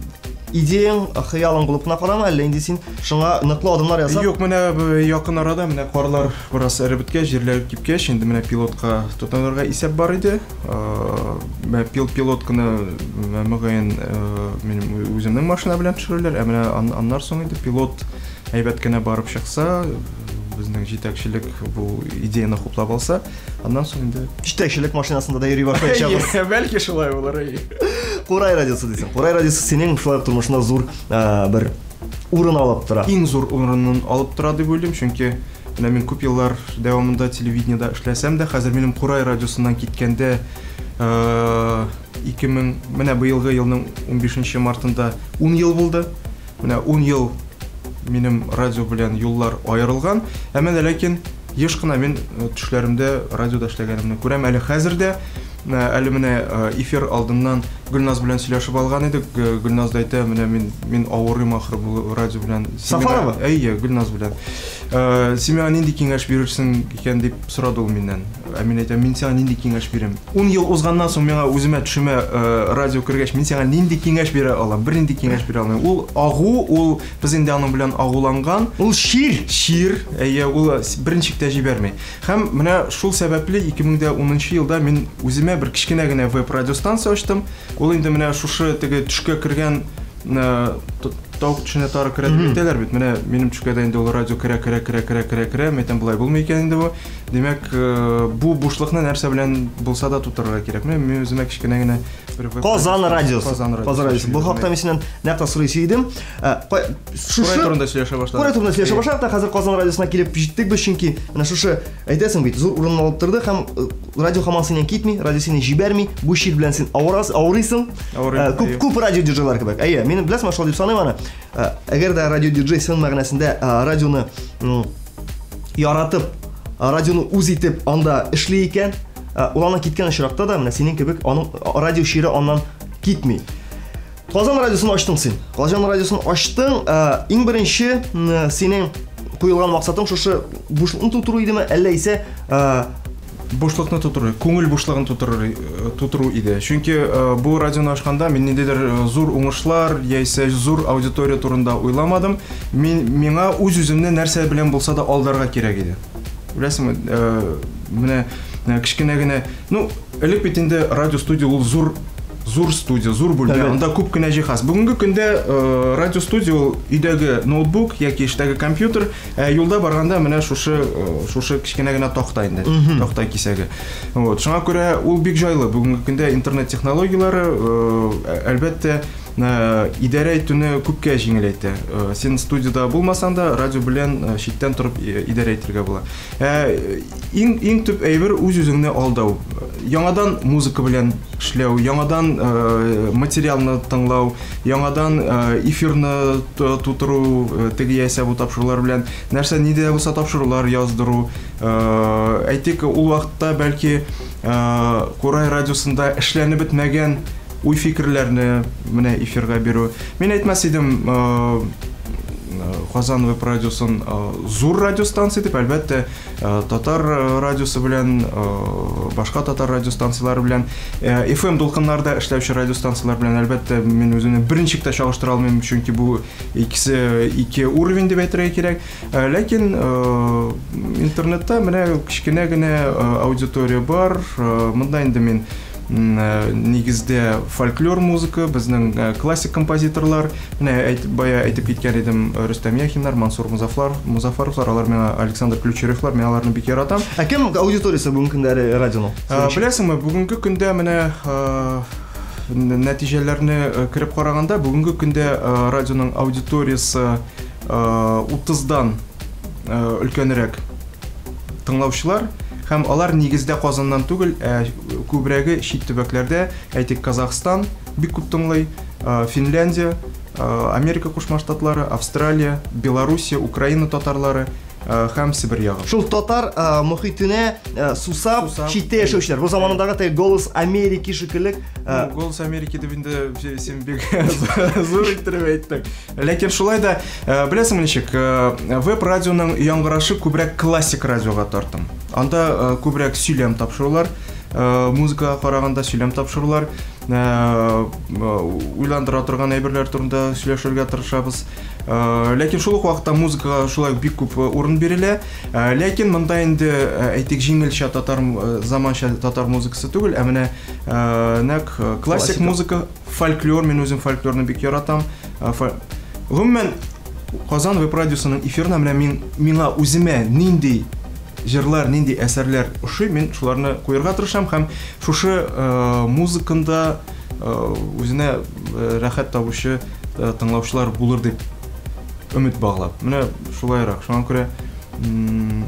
[SPEAKER 1] идеяң, хыялың булып кына карама, әллә инде син шуңа ныклы адымнар ясап?
[SPEAKER 6] Юк, менә якын арада менә карлар бераз эреп беткәч, җирләр кипкәч, инде менә пилотка тотынырга исәп бар иде. Менә пилотканы мөгаен минем үземнең машина белән төшерерләр, ә менә аннан соң инде пилот әйбәт кенә барып чыкса, безнең җитәкчелек бу идеяны хуплап алса, аннан соң инде
[SPEAKER 1] җитәкчелек машинасында да йөри башлаячакбыз.
[SPEAKER 6] Бәлки шулай булыр.
[SPEAKER 1] Курай радиосы дисең. Курай радиосы синең шулай ук тормышында зур бер урын алып тора.
[SPEAKER 6] Иң зур урынын алып тора дип уйлыйм, чөнки менә мин күп еллар дәвамында телевидениедә эшләсәм дә, хәзер минем Курай радиосыннан киткәндә 2000, менә быелгы елның 15 мартында 10 ел булды. Менә 10 ел минем радио белән юллар аерылган. Әмма дә ләкин еш кына мин төшләремдә радиода эшләгәнемне күрәм. Әле хәзер дә, әле менә эфир алдыннан Гөлназ белән сөйләшеп алган идек. Гөлназ да әйтә, менә мин авырыйм ахры бу радио белән.
[SPEAKER 1] Сафарова?
[SPEAKER 6] Әйе, Гөлназ белән. Син миңа нинди киңәш бирерсең икән дип сорады ул миннән. Ә мин әйтәм, мин сиңа нинди киңәш бирәм? 10 ел узганнан соң миңа үземә төшемә радио кергәч, мин сиңа нинди киңәш бирә алам? Бернинди киңәш бирә алмыйм. Ул агу, ул без инде аның белән агуланган.
[SPEAKER 1] Ул чир.
[SPEAKER 6] Чир, әйе, ул берничек тә җибәрми. Һәм менә шул сәбәпле 2010 елда мин үземә бер кечкенә генә веб-радиостанция ачтым. Ул инде менә шушы теге төшкә кергән тавык төшенә тары керә дип әйтәләр бит. Менә минем төшкә дә инде ул радио керә, керә, керә, керә, керә, керә. Мин әйтәм, болай булмый икән инде бу. Димәк, бу бушлыкны нәрсә белән булса да тутырырга кирәк. Менә мин үземә кечкенә генә бер веб
[SPEAKER 1] Казан радиосы.
[SPEAKER 6] Казан радиосы.
[SPEAKER 1] Казан радиосы. Бу хакта мин синнән нәкъ тә сорыйсы идем. Шушы
[SPEAKER 6] Курай турында сөйләшә башладык.
[SPEAKER 1] Курай турында сөйләшә башладык та хәзер Казан радиосына килеп җиттек без, чөнки менә шушы әйтәсең бит, зур урын алып торды һәм радио һаман синнән китми, радио сине җибәрми, бу чир белән син авырыйсың.
[SPEAKER 6] Авырыйм,
[SPEAKER 1] Күп, күп радио диджейлар кебек. Әйе, мин беләсеңме, шулай дип саныйм аны. Әгәр дә радио диджей чын мәгънәсендә радионы яратып, радионы үз итеп анда эшли икән, ул аннан киткән очракта да менә синең кебек аның радио чире аннан китми. Казан радиосын ачтың син. Казан радиосын ачтың, иң беренче синең куелган максатың шушы бушлыкны тутыру идеме, әллә исә
[SPEAKER 6] бушлыкны тутыру, күңел бушлыгын тутыру иде. Чөнки бу радионы ачканда мин ниндидер зур уңышлар яисә зур аудитория турында уйламадым. Миңа үз-үземне нәрсә белән булса да алдарга кирәк иде. Беләсеңме, менә кечкенә генә, ну, элек бит инде радио студия ул зур, зур студия, зур бүлмә, анда күп кенә җиһаз. Бүгенге көндә радио студия ул өйдәге ноутбук яки эштәге компьютер, юлда барганда менә шушы кечкенә генә такта инде, такта кисәге. Вот. Шуңа күрә ул бик җайлы. Бүгенге көндә интернет технологияләре, әлбәттә, идарә итүне күпкә җиңеләйтә. Син студиядә булмасаң да, радио белән читтән торып идарә итәргә була. Иң иң төп әйбер үз-үзеңне алдау. Яңадан музыка белән эшләү, яңадан материалны тыңлау, яңадан эфирны тутыру, теге яисә бу тапшырулар белән нәрсә нинди дә булса тапшырулар яздыру. Әйтик, ул вакытта бәлки Курай радиосында эшләнеп бетмәгән уй-фикерләрне менә эфирга бирү. Мин әйтмәс идем, Казан веб радиосын зур радиостанция дип, әлбәттә, татар радиосы белән, башка татар радиостанцияләре белән, FM дулкыннарда эшләүче радиостанцияләр белән, әлбәттә, мин үземне берничек тә чагыштыра алмыйм, чөнки бу икесе ике уровень дип әйтергә кирәк. Ләкин интернетта менә кечкенә генә аудитория бар. Монда инде мин нигездә фольклор музыка, безнең классик композиторлар, менә әйт, бая әйтеп киткән идем, Рөстәм Яхиннар, Мансур Музафлар, Музафаровлар, алар миңа Александр Ключеревлар, мин аларны бик яратам.
[SPEAKER 1] Ә кем аудиториясе бүгенге көндә әле радионың?
[SPEAKER 6] Беләсеңме, бүгенге көндә менә нәтиҗәләрне кереп караганда, бүгенге көндә радионың аудиториясе 30-дан өлкәнрәк тыңлаучылар һәм алар нигездә Казаннан түгел, ә күбрәге чит төбәкләрдә, әйтик, Казахстан бик күп тыңлый, Финляндия, Америка Кушма Штатлары, Австралия, Белоруссия, Украина татарлары һәм Себер ягы.
[SPEAKER 1] Шул татар мохитенә сусап, читтә яшәүчеләр. Бу заманындагы теге Голос Америки шикелле.
[SPEAKER 6] Голос Америки дип инде син бик зур иттереп әйттең. Ләкин шулай да, беләсеңме ничек, веб-радионың яңгырашы күбрәк классик радиога тартым. Анда күбрәк сөйләм тапшырулар, музыкага караганда сөйләм тапшырулар, уйландыра торган әйберләр турында сөйләшергә тырышабыз. Ләкин шул ук вакытта музыкага шулай бик күп урын бирелә. Ләкин монда инде, әйтик, җиңелчә татар, заманча татар музыкасы түгел, ә менә нәкъ классик музыка, фольклор, мин үзем фольклорны бик яратам. Гомумән, Казан веб-радиосының эфирына менә мин, миңа үземә нинди җырлар, нинди әсәрләр ошый, мин шуларны куярга тырышам һәм шушы музыканда үзенә рәхәт табучы тыңлаучылар булыр дип өмет баглап. Менә шулайрак. Шуңа күрә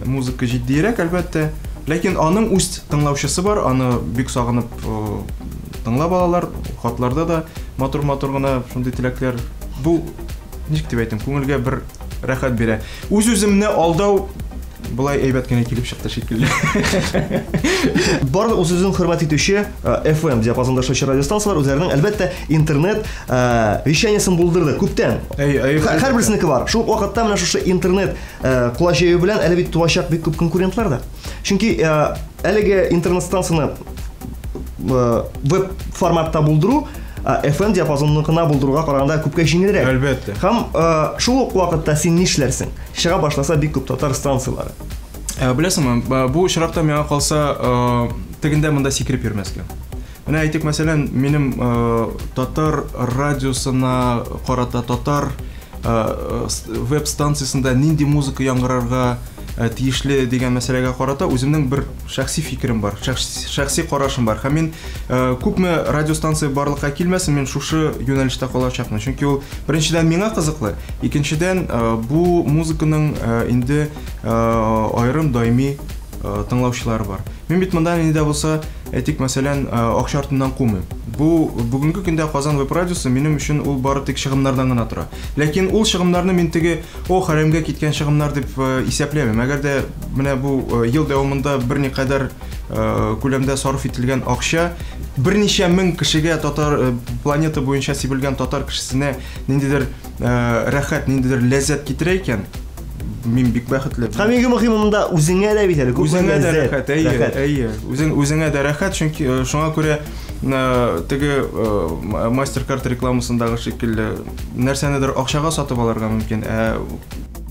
[SPEAKER 6] музыка җитдиерәк, әлбәттә. Ләкин аның үз тыңлаучысы бар, аны бик сагынып тыңлап алалар. Хатларда да матур-матур гына шундый теләкләр. Бу, ничек дип әйтим, күңелгә бер рәхәт бирә. Үз-үземне алдау былай әйбәт кенә килеп чыкты шикелле.
[SPEAKER 1] Барлык үз-үзен хөрмәт итүче FM диапазонда эшләүче радиостанцияләр үзләренең, әлбәттә, интернет вещаниесен булдырды күптән. Һәрберсенеке бар. Шул ук вакытта менә шушы интернет колач җәю белән әле бит туачак бик күп конкурентлар да. Чөнки әлеге интернет-станцияне веб форматта булдыру FM диапазонныкына булдыруга караганда күпкә җиңелрәк.
[SPEAKER 6] Әлбәттә.
[SPEAKER 1] Һәм шул ук вакытта син нишләрсең? Чыга башласа бик күп татар станцияләре.
[SPEAKER 6] Беләсеңме, бу очракта миңа калса, тегендә монда сикереп йөрмәскә. Менә әйтик, мәсәлән, минем татар радиосына карата татар веб-станциясендә нинди музыка яңгырарга тиешле дигән мәсьәләгә карата үземнең бер шәхси фикерем бар, шәхси карашым бар. Һәм мин күпме радиостанция барлыкка килмәсен, мин шушы юнәлештә калачакмын. Чөнки ул беренчедән миңа кызыклы, икенчедән бу музыканың инде аерым даими тыңлаучылары бар. Мин бит монда нинди дә булса, әйтик, мәсәлән, акча артыннан кумыйм. Бу бүгенге көндә Казан веб радиосы минем өчен ул бары тик чыгымнардан гына тора. Ләкин ул чыгымнарны мин теге, о, хәрәмгә киткән чыгымнар дип исәпләмим. Әгәр дә менә бу ел дәвамында берникадәр күләмдә сарыф ителгән акча берничә мең кешегә татар планета буенча сибелгән татар кешесенә ниндидер рәхәт, ниндидер ләззәт китерә икән, мин бик бәхетле.
[SPEAKER 1] Һәм иң мөһиме монда үзеңә дә бит әле күпме
[SPEAKER 6] Үзеңә дә
[SPEAKER 1] ләззәт,
[SPEAKER 6] рәхәт, әйе,
[SPEAKER 1] рәхәт.
[SPEAKER 6] әйе. Үзеңә дә рәхәт, чөнки шуңа күрә теге MasterCard рекламасындагы шикелле нәрсәнедер акчага сатып алырга мөмкин, ә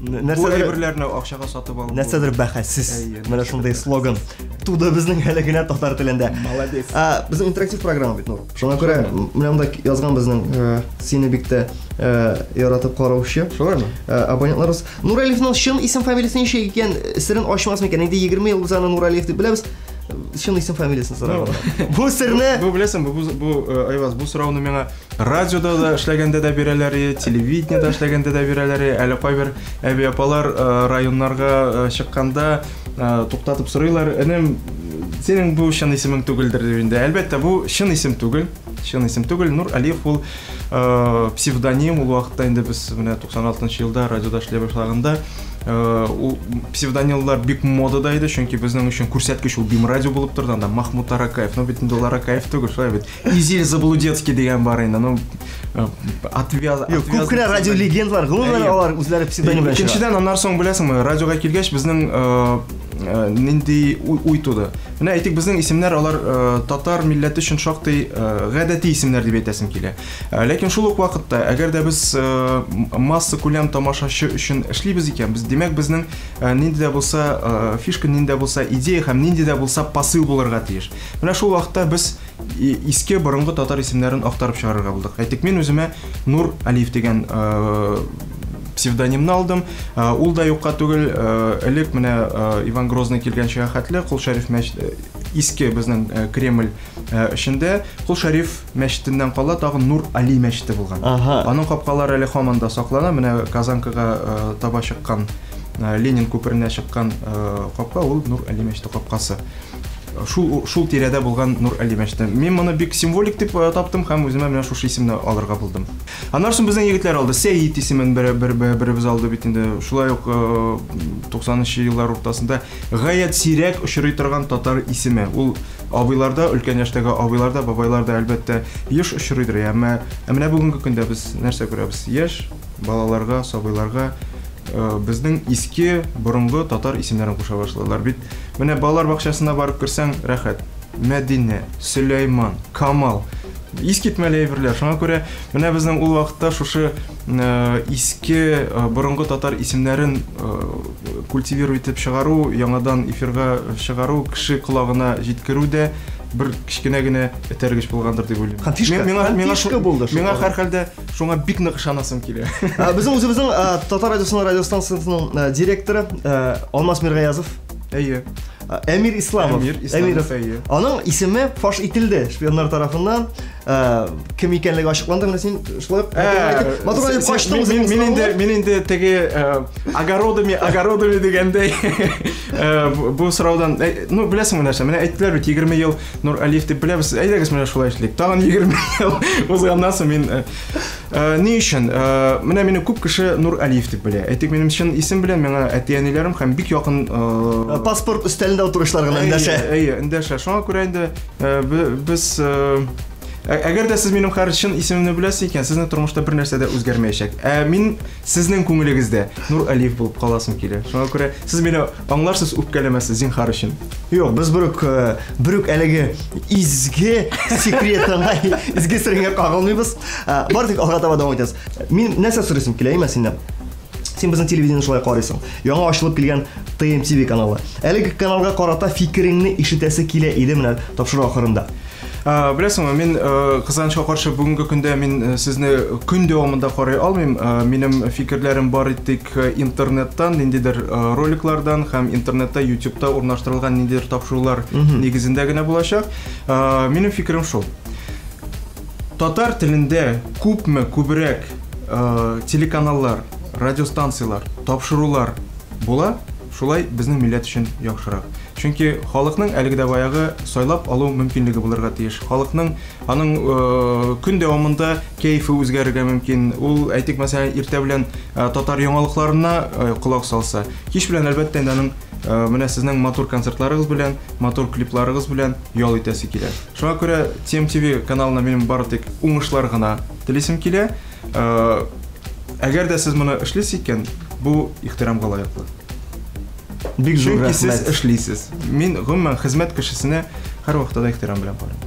[SPEAKER 6] бу әйберләрне акчага сатып алып
[SPEAKER 1] Нәрсәдер бәхәссез.
[SPEAKER 6] Әйе,
[SPEAKER 1] Менә шундый слоган туды безнең әле генә татар телендә.
[SPEAKER 6] Молодец.
[SPEAKER 1] Безнең интерактив программа бит, Нур. Шуңа күрә менә монда язган безнең сине бик тә яратып караучы.
[SPEAKER 6] Шулаймы?
[SPEAKER 1] Абонентларыбыз. Нуралиевның чын исем фамилиясе ничек икән, серен ачмас микән? Инде 20 ел без аны Нуралиев дип беләбез. Чын исем фамилиясын сораганда. Бу серне
[SPEAKER 6] Бу беләсең, бу Айваз, бу сорауны миңа радиода да эшләгәндә дә бирәләр, телевидениедә эшләгәндә дә бирәләр. Әле кайбер әби апалар районнарга чыкканда туктатып сорыйлар, энем, синең бу чын исемең түгелдер дип инде. Әлбәттә, бу чын исем түгел. Чын исем түгел. Нур Алиев ул псевдоним. Ул вакытта инде без менә 96 елда радиода эшләй башлаганда ул псевдонимлар бик модада иде, чөнки безнең өчен күрсәткеч ул Бим радио булып торды. Анда Махмуд Аракаев, ну бит инде ул Аракаев түгел, шулай бит. Изиль Заблудецкий дигән бар инде, ну отвяз.
[SPEAKER 1] Юк, күп кенә радио легендалар, гомумән алар үзләре псевдоним белән чыга.
[SPEAKER 6] Икенчедән, аннан соң беләсеңме, радиога килгәч безнең нинди уй туды. Менә әйтик, безнең исемнәр алар татар милләте өчен шактый гадәти исемнәр дип әйтәсем килә. Ләкин шул ук вакытта, әгәр дә без масса күләм тамашачы өчен эшлибез икән, без димәк безнең нинди дә булса фишка, нинди дә булса идея һәм нинди дә булса посыл булырга тиеш. Менә шул вакытта без иске борынгы татар исемнәрен актарып чыгарырга булдык. Әйтик, мин үземә Нур Алиев дигән псевдонимны алдым. Ул да юкка түгел, элек менә Иван Грозный килгәнчегә хәтле Кол Шәриф мәчете, иске безнең Кремль эчендә Кол Шәриф мәчетеннән кала тагын Нур Али мәчете булган. Аның капкалары әле һаман да саклана. Менә Казанкага таба чыккан, Ленин күперенә чыккан капка ул Нур Али мәчете капкасы. Шул тирәдә булган Нур Али мәчете. Мин моны бик символик дип таптым һәм үземә менә шушы исемне алырга булдым. Аннан соң безнең егетләр алды. Сәид исемен беребез алды бит инде. Шулай ук 90нчы еллар уртасында гаять сирәк очрый торган татар исеме. Ул абыйларда, өлкән яшьтәге абыйларда, бабайларда әлбәттә еш очрыйдыр. Әмма менә бүгенге көндә без нәрсә күрәбез? Яшь балаларга, сабыйларга безнең иске борынгы татар исемнәрен куша башладылар. Бит менә балалар бакчасына барып керсәң, рәхәт. Мәдинә, Сөләйман, Камал. Искитмәле әйберләр. Шуңа күрә менә безнең ул вакытта шушы иске борынгы татар исемнәрен культивировать итеп чыгару, яңадан эфирга чыгару, кеше колагына җиткерү дә бер кечкенә генә этәргеч булгандыр дип уйлыйм.
[SPEAKER 1] Һәм фишка булды.
[SPEAKER 6] Миңа һәрхәлдә шуңа бик нык ышанасым килә.
[SPEAKER 1] Безнең үзебезнең Татар радиосының радиостанциясының директоры Алмаз Миргаязов.
[SPEAKER 6] Әйе.
[SPEAKER 1] Әмир Исламов.
[SPEAKER 6] Әмир Исламов, әйе.
[SPEAKER 1] Аның исеме фаш ителде шпионнар тарафыннан. Кем икәнлеге ачыкланды. Менә син шулай матур итеп качтың.
[SPEAKER 6] Мин инде теге огородами, огородами дигәндәй бу сораудан, ну беләсеңме нәрсә, менә әйттеләр бит 20 ел Нур Алиев дип беләбез. Әйдәгез менә шулай эшлик. Тагын 20 ел узганнан соң мин ни өчен? Менә мине күп кеше Нур Алиев дип белә. Әйтик, минем чын исем белән миңа әти-әниләрем һәм бик якын
[SPEAKER 1] паспорт өстәлендә утыручылар гына эндәшә.
[SPEAKER 6] Әйе, эндәшә. Шуңа күрә инде без әгәр дә сез минем хәзер чын исемемне беләсез икән, сезнең тормышта бер нәрсә дә үзгәрмәячәк. Ә мин сезнең күңелегездә Нур Алиев булып каласым килә. Шуңа күрә сез мине аңларсыз, үпкәләмәссез, зинһар өчен.
[SPEAKER 1] Юк, без берүк әлеге изге секретыңа, изге сереңә кагылмыйбыз. Бар тик алга таба дәвам итәбез. Мин нәрсә сорыйсым килә, әйме синнән? Син безнең телевидениене шулай карыйсың. Яңа ачылып килгән ТМТВ каналы. Әлеге каналга карата фикереңне ишетәсе килә иде менә тапшыру ахырында.
[SPEAKER 6] Беләсеңме, мин кызганычка каршы бүгенге көндә мин сезне көн дәвамында карый алмыйм. Минем фикерләрем бар тик интернеттан, ниндидер роликлардан һәм интернетта, YouTube'та урнаштырылган ниндидер тапшырулар нигезендә генә булачак. Минем фикерем шул. Татар телендә күпме күбрәк телеканаллар, радиостанциялар, тапшырулар була, шулай безнең милләт өчен яхшырак. Чөнки халыкның әлеге дә баягы сайлап алу мөмкинлеге булырга тиеш. Халыкның аның көн дәвамында кәефе үзгәрергә мөмкин. Ул, әйтик, мәсәлән, иртә белән татар яңалыкларына колак салса, кич белән әлбәттә инде аның менә сезнең матур концертларыгыз белән, матур клипларыгыз белән ял итәсе килә. Шуңа күрә TMTV каналына минем бары тик уңышлар гына телисем килә. Әгәр дә сез моны эшлисез икән, бу ихтирамга лаеклы.
[SPEAKER 1] Бик зур
[SPEAKER 6] Чөнки сез
[SPEAKER 1] рәхмәт.
[SPEAKER 6] эшлисез. Мин гомумән хезмәт кешесенә һәр вакытта да ихтирам белән карыйм.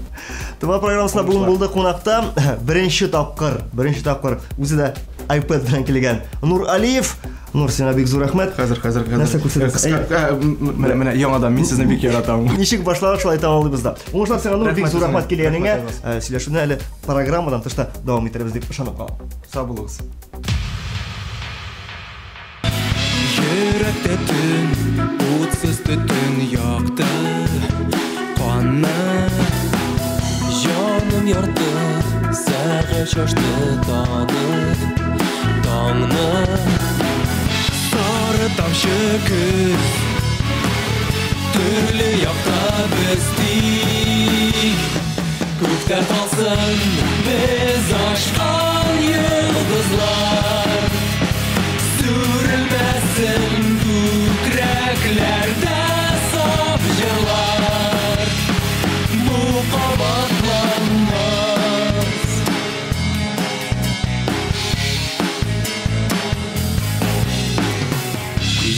[SPEAKER 1] Тыңлау программасында бүген булды кунакта беренче тапкыр үзе дә iPad белән килгән Нур Алиев. Нур, сиңа бик зур рәхмәт.
[SPEAKER 6] Хәзер, хәзер, хәзер.
[SPEAKER 1] Нәрсә күрсәтәсез?
[SPEAKER 6] Менә, менә яңадан мин сезне бик яратам.
[SPEAKER 1] Ничек башладык, шулай тәмамлыйбыз да. Уңышлар сиңа, Нур, бик
[SPEAKER 6] Рәхмәт
[SPEAKER 1] зур рәхмәт
[SPEAKER 6] сезгә.
[SPEAKER 1] килгәнеңә.
[SPEAKER 6] Рәхмәт, Айваз.
[SPEAKER 1] Сөйләшүне әле программадан тыш та дәвам итәрбез дип ышанып калам.
[SPEAKER 6] Сау булыгыз.
[SPEAKER 7] Йөрәктә төн, утсыз төтен якты.
[SPEAKER 2] Ярым ярты сәгать шашты танып таңны. Сары тамчы көз, төрле якта без тик. Күктә калсын без ашкан йолдызлар, сүрелмәсен күкрәкләрдә саф җырлар. Бу кабатланмас.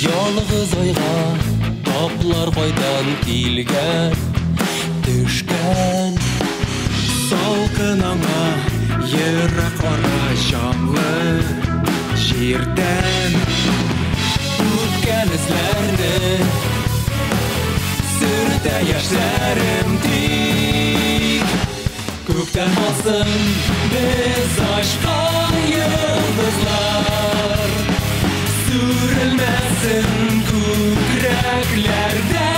[SPEAKER 2] Ялгыз айга таплар кайдан килгән, төшкән.
[SPEAKER 4] Салкын аңа ерак ара җанлы җирдән.
[SPEAKER 2] Үткән эзләрне сөртә яшьләрем тик. Күктә калсын без ачкан йолдызлар, сүрелмәсен күкрәкләрдә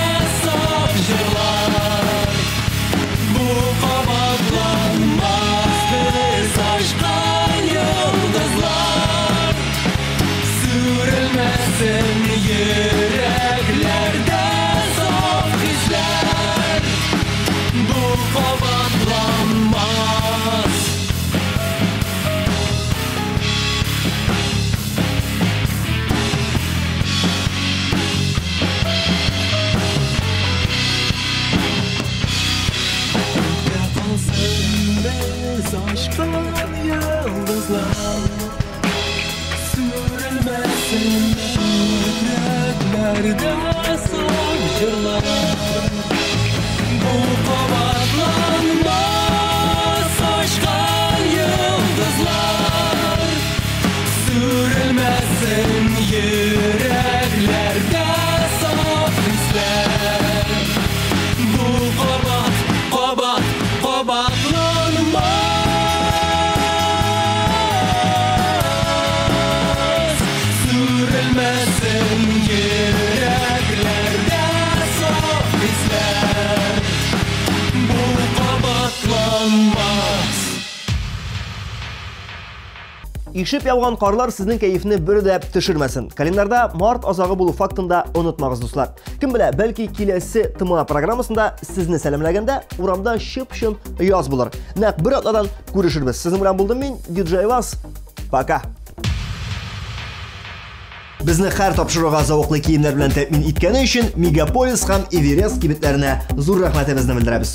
[SPEAKER 2] саф җырлар. Бу кабатланмас без ачкан йолдызлар, сүрелмәсен йөрәкләрдә саф хисләр. Бу кабатланмас. Күктә калсын без ачкан йолдызлар, сүрелмәсен күкрәкләрдә саф җырлар. Бу кабатланмас ачкан йолдызлар, сүрелмәсен йөрәкләрдә саф хисләр. Бу кабат, кабат, кабатланмас. Сүрелмәсен йөрәкләрдә саф хисләр. Бу кабатланмас.
[SPEAKER 1] Ишеп яуган карлар сезнең кәефне бер дә төшермәсен. Календарда март азагы булу фактын да онытмагыз, дуслар. Кем белә, бәлки киләсе ТМА программасында сезне сәламләгәндә урамда чып-чын яз булыр. Нәкъ бер атнадан күрешербез. Сезнең белән булдым мин, DJ Ваз. Пока. Безне һәр тапшыруга зәвыклы киемнәр белән тәэмин иткәне өчен Мегаполис һәм Эверест кибетләренә зур рәхмәтебезне белдерәбез.